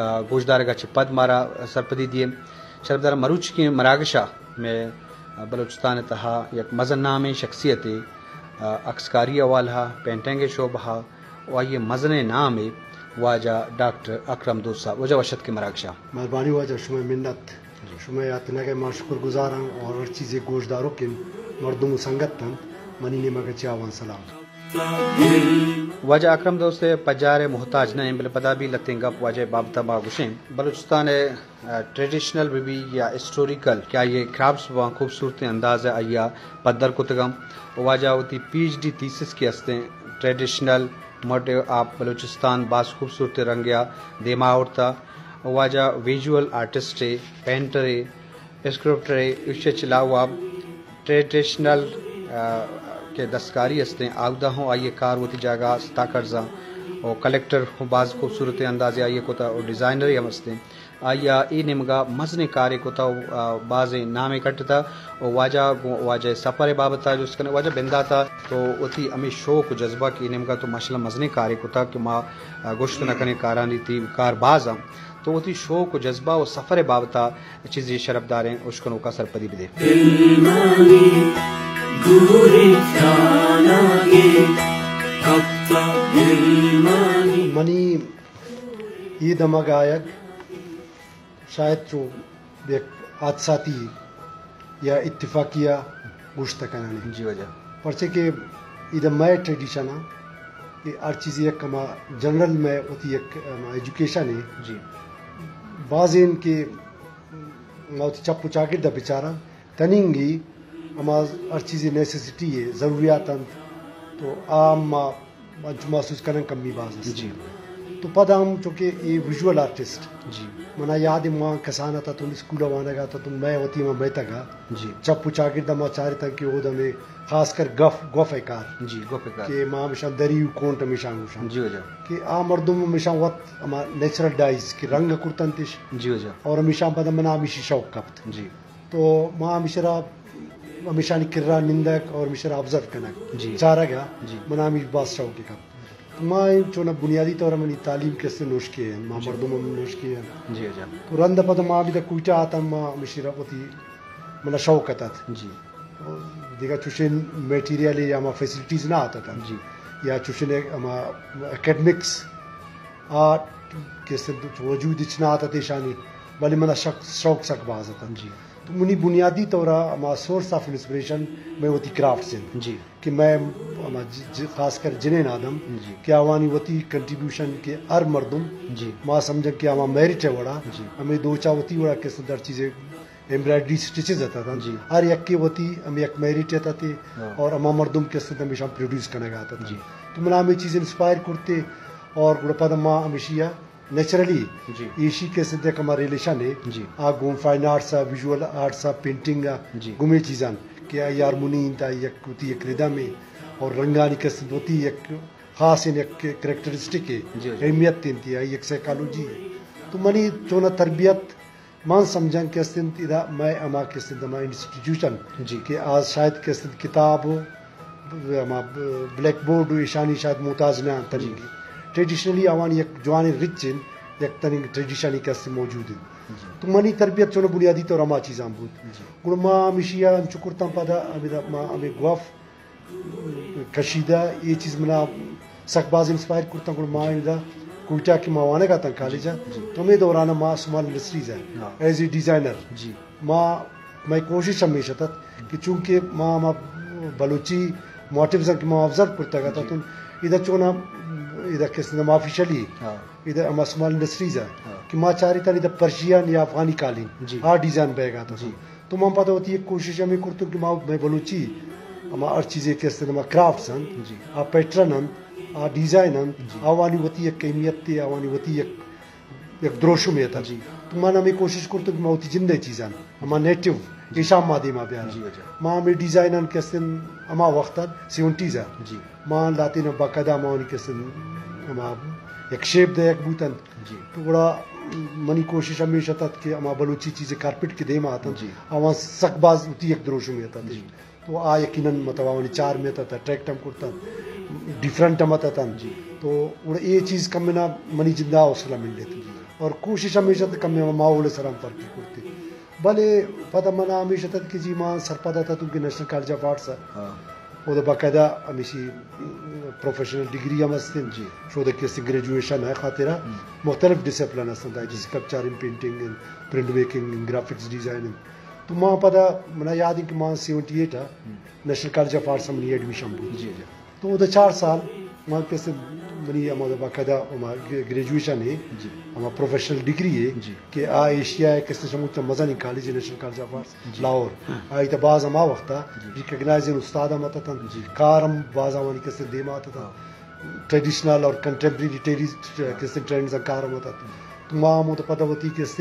آ، گوشدارگ ءَ چہ پد مارا سرپدی دیئے۔ شرپدار، مروچی کہ مراگش ءَ مئے، آ، بلوچستان ءِ تہا یک مزن نامیں شخصیتے، آ، عکسکاری حوالہ ءَ، پینٹنگ ءِ شعبہ ءَ، و آئی ءِ مزنیں نامے واجہ ڈاکٹر اکرم دوست صاحب۔ واجہ وش اتکے مراگش ءَ۔ مہربانی واجہ، شمئے منت۔ شمئے اتنگ ءِ ما شکر گزار آں اور ہر چیزے گوشداروکیں مردم و سنگت انت، منی نیمگ ءَ چہ آواں سلام۔ واجہ اکرم دوست ءِ پجار ءِ محتاج نہ ایں، بلے پدا بھی لتیں گپ واجہ ءِ بابت ءَ ما گوشیں۔ بلوچستان ءِ، آ، ٹریڈیشنل بہ بی یا ہسٹوریکل کہ آئی ءِ کرافٹس بہ باں، خوبصورتیں انداز ءَ آئی ءَ پدر کتگ اَں۔ واجہ ءَ وتی پی ایچ ڈی تھیسس کہ استیں ٹریڈیشنل موٹیو آف بلوچستان باز خوبصورتیں رنگے ءَ دیما آورتہ۔ واجہ ویژول آرٹسٹے، پینٹرے، اسکلپٹرے، ایشی ءَ چہ علاوہ ٹریڈیشنل، آ، کہ دستکاری استیں، آودا ہوں آئی ءِ کار وتی جاگہ ءَ ستا کرزاں۔ و کلیکٹر ہوں باز خوبصورتیں اندازے آئی ءَ کتہ و ڈیزائنرے ہم استیں۔ آئی ءَ اے نیمگا مزنیں کارے کتہ و، آ، بازیں نامے کٹتہ و واجہ گوں واجہ ءِ سفر ءِ بابت ءَ جست کنیں۔ واجہ بندات ءَ تو وتی ہمے شوق و جذبہ کہ اے نیمگا تو ماشاءاللہ مزنیں کارے کتہ کہ ما، آ، گوشت نہ کنیں کارانی تئی کار باز اَں۔ تو وتی شوق و جذبہ و سفر ءِ بابت ءَ چیزے شرپداریں اشکنوکاں سرپدی بدے۔ دلمانی دوریں خیالاں گے کپتہ دلمانی۔ منی اے دمگ آیگ شاید چو یک حادثاتی یا اتفاقی ءَ گوشت کنانے۔ جی واجہ۔ پرچے کہ ادا مئے ٹریڈیشن ءَ کہ ہر چیزے یک ہما جنرل مئے وتی یک ہما ایجوکیشن ہے۔ جی۔ بازیں کہ ما وتی چپ و چاگرد ءَ بچاراں، تنینگی ہما ہر چیزے نیسیسٹی ہے، ضروریات انت، تو آ ہم ما انچو محسوس کنن کمی باز است۔ جی۔ تو پدا ہم چونکہ اے ویژول آرٹسٹ، جی۔ منا یاد ہے ما کسان اتاتوں، اسکول ءَ وانگ ءَ اتاتوں، مئے وتی ما میتگ ءَ۔ جی۔ چپ و چاگرد ءَ ما چارتاں کہ اود ہمیں خاص کر گف، گف ءِ کار۔ جی، گف ءِ کار۔ کہ ما ہمیشاں دری و کونٹ ہمیشاں گوشاں۔ جی واجہ۔ کہ آ مردم ہمیشاں وت ہما نیچرل ڈائز کہ رنگ کرتنتش۔ جی واجہ۔ اور ہمیشاں پدا منا ہمیشی شوق کپت۔ جی۔ تو ما ہمیشرا، ہمیشانی کرا نندگ اور ہمیشرا آبزرو کنگ، جی۔ چارگ ءَ، جی۔ منا ہمیش باز شوق کپت۔ تو ما چون بنیادی طور منی تعلیم کسے نوشکی ہے، ما، جی۔ مردم ہم نوشکی ہے۔ جی، جی۔ تو رند پد ما ہمیدا کوئٹہ آتاں، ما ہمیشرا وتی منا شوق اتت۔ جی۔ تو دگہ چوشیں میٹیریل یا ما فیسلٹیز نہ آتت۔ جی۔ یا چوشیں ہما اکیڈمکس آ کسے وجود اچ نہ آتت ایشانی، بلے منا شوق، شوق سک باز اتت۔ جی۔ تو منی بنیادی طور ءَ ہما سورس آف انسپریشن مئے وتی کرافٹس انت۔ جی۔ کہ مئے ہما ج-، ج-، خاص کر جنین آدم، جی۔ کہ آوانی وتی کنٹریبیوشن کہ ہر مردم، جی۔ ما سمجھن کہ ہما میرٹ ءِ وڑا، جی۔ ہمیں دوچا وتی وڑا کسے در چیزے ایمبرائڈری سٹچز اتت۔ جی۔ ہر یکے وتی ہمیں یک میرٹ اتت۔ ہاں۔ اور ہما مردم کسے ہمیشاں پروڈیوس کنگ ءَ اتت۔ جی۔ تو منا ہمیں چیز انسپائر کرتے اور گڑا پد ما ہمیشی ءَ نیچرلی، جی۔ ایشی کسے تے کما ریلیشن ہے، جی۔ آ گوں فائن آرٹس ءَ، ویژول آرٹس ءَ، پینٹنگ ءَ، جی۔ گومے چیزاں کہ آئی ہارمونی انت، آئی یک وتی یک ردم ہے اور رنگانی کسے وتی یک خاص یک کریکٹرسٹک ہے، جی، جی۔ اہمیت انت، آئی یک سائیکالوجی ہے۔ تو منی چونا تربیت من سمجھاں کہ است انت ادا مئے ہما کہ است انت ہما انسٹیٹیوشن، جی۔ کہ آ شاید کہ است انت کتاب و ہما بلیک بورڈ و ایشانی شاید محتاج نہ انت، جی۔ تنیگی۔ ٹریڈیشنلی آوانی یک جوانیں رچ انت، یک تنیگی ٹریڈیشنی کہ است موجود انت۔ جی۔ تو منی تربیت چونو بنیادی طور ہما چیزاں بود۔ جی۔ گڑا ما ہمیشی انچو کرتاں پدا ہمیں ما ہمیں گوف کشیدہ، اے چیز منا سک باز انسپائر کرتاں۔ گڑا ما ادا کوئٹہ کہ ما وانگ اتاں کالج ءَ، جی۔ تو ہمے دوران ما سمال انڈسٹریز ءَ، ہاں۔ ایز اے ڈیزائنر، جی۔ ما، مئے کوشش ہمیش اتت کہ چونکہ ما، ما بلوچی موٹیوز کہ ما آبزرو کرتگ اتاں، جی۔ تو ادا چونا، ادا کس نام آفیشلی، ہاں۔ ادا ہما سمال انڈسٹریز ءَ، ہاں۔ کہ ما چاریتاں ادا پرشین یا افغانی قالین، جی۔ آ ڈیزائن بیگ اتاں۔ جی۔ تو من پدا وتی یک کوشش ہمے کرتگ کہ ما مئے بلوچی ہما ہر چیزے کہ است ہما کرافٹس انت، جی۔ آ پیٹرن انت، آ ڈیزائن انت، جی۔ آوانی وتی یک اہمیت تے، آوانی وتی یک، یک دروشمے اتنت۔ جی۔ تو من ہمے کوشش کرتگ کہ ما وتی جندئے چیزاں ہما نیٹو، جی۔ ایشاں ما دیما بیاراں۔ جی، اچھا۔ ما ہمے ڈیزائناں کہ است ہما وقت سیونٹیز ءَ، جی۔ ما لاتینا باقاعدہ ما وانی کہ است ہما یک شیپ دئیگ بوتنت۔ جی۔ تو گڑا منی کوشش ہمیش اتت کہ ہما بلوچی چیزے کارپٹ کہ دیما اتنت، جی۔ آواں سک باز وتی یک دروشمے اتت۔ جی۔ تو آ یقیناً مطلب آوانی چار میں اتت، اٹریکٹ ہم کرتنت، ڈیفرنٹ ہم اتتنت۔ جی۔ تو گڑا اے چیز کم منا منی جندا حوصلہ ملیت۔ جی۔ اور کوشش ہمیش ات کمے ہما ماحول سرا ہم فرقی کرتے۔ بلے پدا منا ہمیش اتت کہ جی ما سرپد اتتوں کہ نیشنل کالج آف آرٹس ء۔ ہاں۔ اودا باقاعدہ ہمیشی پروفیشنل ڈگری ہم است انت۔ جی۔ شودے کہ است گریجویشن ء خاطرا ہم۔ مختلف ڈسپلن است انت، جی۔ اسکلپچر انت، پینٹنگ انت، پرنٹ میکنگ انت، گرافکس ڈیزائن انت۔ تو ما پدا منا یاد انت کہ ما سیونٹی ایٹ ء ہم۔ نیشنل کالج آف آرٹس ء منی ایڈمیشن بوت۔ جی، جی۔ تو اودا چار سال ما کس منی ہما باقاعدہ ہما گریجویشن ہے، جی۔ ہما پروفیشنل ڈگری ہے جی۔ کہ آ ایشیا ء کس شمو چا مزنی college, national college of arts ji. Lahore. ہاں۔ آئی تا باز ہما وقتا جی۔ ریکگنائز استاد ہم اتتن، جی۔ کار ہم باز آوانی کس دیما اتتن۔ ہاں۔ ٹریڈیشنل اور کنٹمپریری ٹیڈیز-، ہاں۔ کس ٹرینڈز کار ہم اتت۔ تو ما ہم تو پتہ ہوتی کس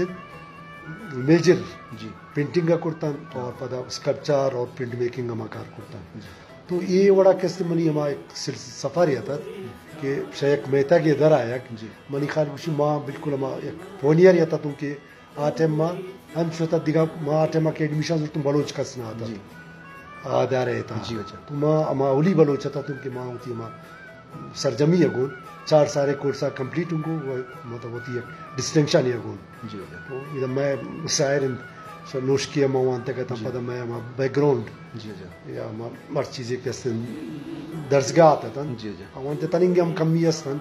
میجر جی۔ پینٹنگ کرتن اور پدا اسکلپچر اور پرنٹ میکنگ ہما کار کرتن۔ جی۔ تو اے وڑا کس منی ہما ایک سلس-، سفر اتت کہ شہ یک میتگ ء در آیگ۔ جی۔ منی خیال گوشی ما بالکل ہما یک پونیئر اتتوں کہ آ ٹائم ما ہم شتا دگہ ما آ ٹائم کہ ایڈمیشن زرتوں بلوچ کس نہ اتت۔ جی۔ آ دار ء تھا۔ جی، اچھا۔ تو ما ہما اولی بلوچ اتتوں کہ ما ہوتی ہما سرجمی ء گون چار سال کورس ء کمپلیٹ ہوں گو، مطلب ہوتی یک ڈسٹنکشن ء گون۔ جی، جی۔ تو ادا مئے شاعر انت، سو نوشکی ء ما وانتگ اتاں، جی۔ پدا مئے ہما بیک گراؤنڈ جی، جی۔ یا ہما ہر چیزے کہ استن درسگاہ اتاں۔ جی، جی۔ آ وانت تننگ ہم کمی استن،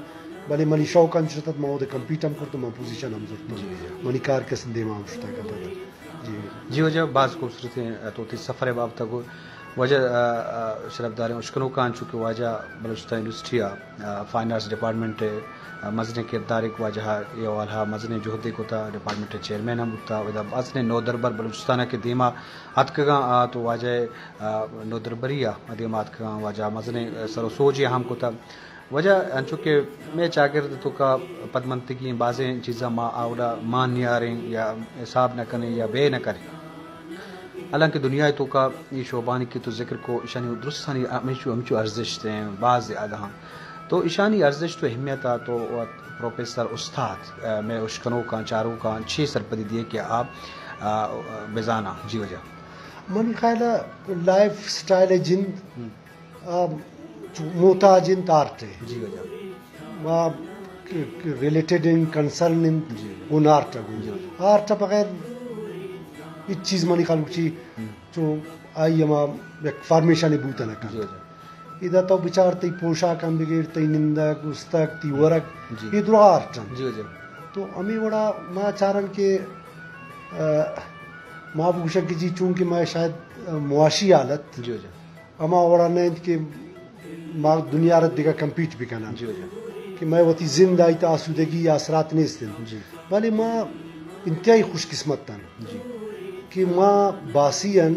بلے منی شوق انچش اتت، ما اودے کمپیٹ ہم کرت، ما پوزیشن ہم زرت۔ جی، جی۔ منی کار کہ استن دیما ہم شتگ اتاں۔ جی۔ جی واجہ، باز خوبصورتیں تو تی سفر بابت گو۔ واجہ، آ، آ، شرفداریں اشکنوکاں، چونکہ واجہ بلوچستان یونیورسٹی آ، آ، فائن آرٹس ڈپارٹمنٹ ء، آ، مزنیں کردارے کہ واجہ ء اے حوالہ ء مزنیں جہدے کتا، ڈپارٹمنٹ ء چیئرمین ہم بوتا، ادا مزنیں نودربر بلوچستان ء کہ دیما اتکگاں، آ، تو واجہ ء، آ، نودربری ء دیما اتکگاں، واجہ ء مزنیں سر و سوجے ہم کتا۔ واجہ انچو کہ مئے چاگرد توکا پدمنتگیں بازیں چیزاں ما آوڑا مان نیاریں یا حساب نہ کنیں یا بے نہ کنیں۔ حالانکہ دنیا ء توکا اے شعبانی کہ تو ذکر کو، ایشانی درستانی ہمیشو، ہمچو ارزشت ہیں، باز زیادہ ہیں۔ تو ایشانی ارزشت و اہمیت آ تو وت پروفیسر استاد، آ، مئے اشکنوکاں، چاروکاں چے سرپدی دیے کہ آ، آ، بزاناں؟ جی واجہ۔ منی خیال ء لائف سٹائل ء جند ہم۔ آ، چو محتاج انت آرٹ ء۔ جی واجہ۔ ما ک-، ک-، ریلیٹڈ انت، کنسرن انت، جی۔ گون آرٹ ء گون۔ جی واجہ۔ آرٹ ء بغیر ہچ چیز منی خیال گوشی ہم۔ چو آئی ہما یک فارمیشن بوت نہ کنت۔ جی واجہ۔ ادا تو بچار تئی پوشاک ہم بگیر، تئی نندگ، استگ، تئی ورگ، جی۔ اے درا آرٹ انت۔ جی واجہ۔ تو ہمے وڑا ما چارن کہ، آ، ما بگوشن کہ جی چونکہ ما شاید، آ، معاشی حالت جی واجہ۔ ہما وڑا نہ انت کہ ما دنیا را دگہ کمپیٹ بکنن۔ جی واجہ۔ کہ مئے وتی زند آئی تا آسودگی یا اثرات نیست انت۔ جی۔ بلے ما انتہائی خوش قسمت ان جی۔ کہ ما باسی ان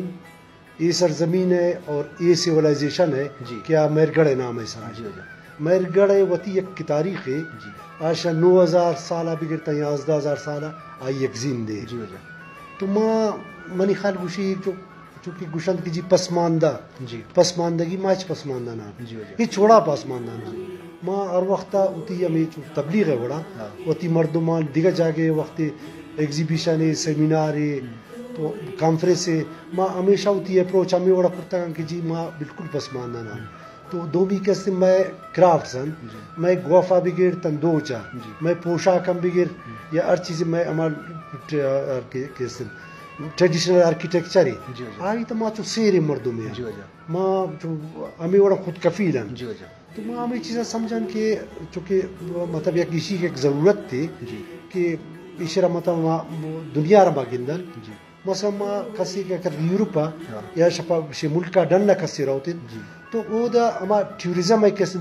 اے سرزمین ء اور اے سیولائزیشن ء جی۔ کہ آ مہرگڑھ ء نام ء سرا۔ جی واجہ۔ مہرگڑھ ء وتی یک تاریخ ء جی۔ آ شہ نو ہزار سال ء بگر تا یازدہ ہزار سال ء آئی یک زند ء۔ جی واجہ۔ تو ما منی خیال گوشی جو چونکہ گوشنت کہ جی پسماندہ، جی۔ پسماندگی ما ہچ پسماندہ نہ۔ جی، جی۔ ہچ وڑا پسماندہ نہ۔ جی۔ ما ہر وقت وتی ہمے چو تبلیغ ء وڑا، ہاں۔ وتی مردمان دگہ جاگہ وقت ایگزیبیشن ء، سیمینار ء، ہم۔ تو کانفرنس ء، ما ہمیشہ وتی اپروچ ہمے وڑا کرتگ کہ جی ما بالکل پسماندہ نہ۔ ہم۔ تو دومی کہ است مئے کرافٹس انت، جی۔ مئے گوافا بگر تن دوچا، جی۔ مئے پوشاک ہم بگر، ہم۔ یا ہر چیز مئے ہما ٹ-، کہ، کہ است ٹریڈیشنل آرکیٹیکچر ہے۔ جی، جی۔ آئی تو ما چو سیر مردم ہیں۔ جی، جی۔ ما چو ہمیں وڑا خود کفیل ہیں۔ جی، جی۔ تو ما ہمیں چیزا سمجھن کہ چونکہ مطلب یک ایشی کی ایک ضرورت تھی جی۔ کہ ایشرا مطلب ما دنیا را ما گندن۔ جی۔ مثلاً ما کسی کہ اگر یورپ آ ہاں۔ یا شپا شی ملک آ ڈن نہ کسی روتن، جی۔ تو او دا ہما ٹورزم ہے کسی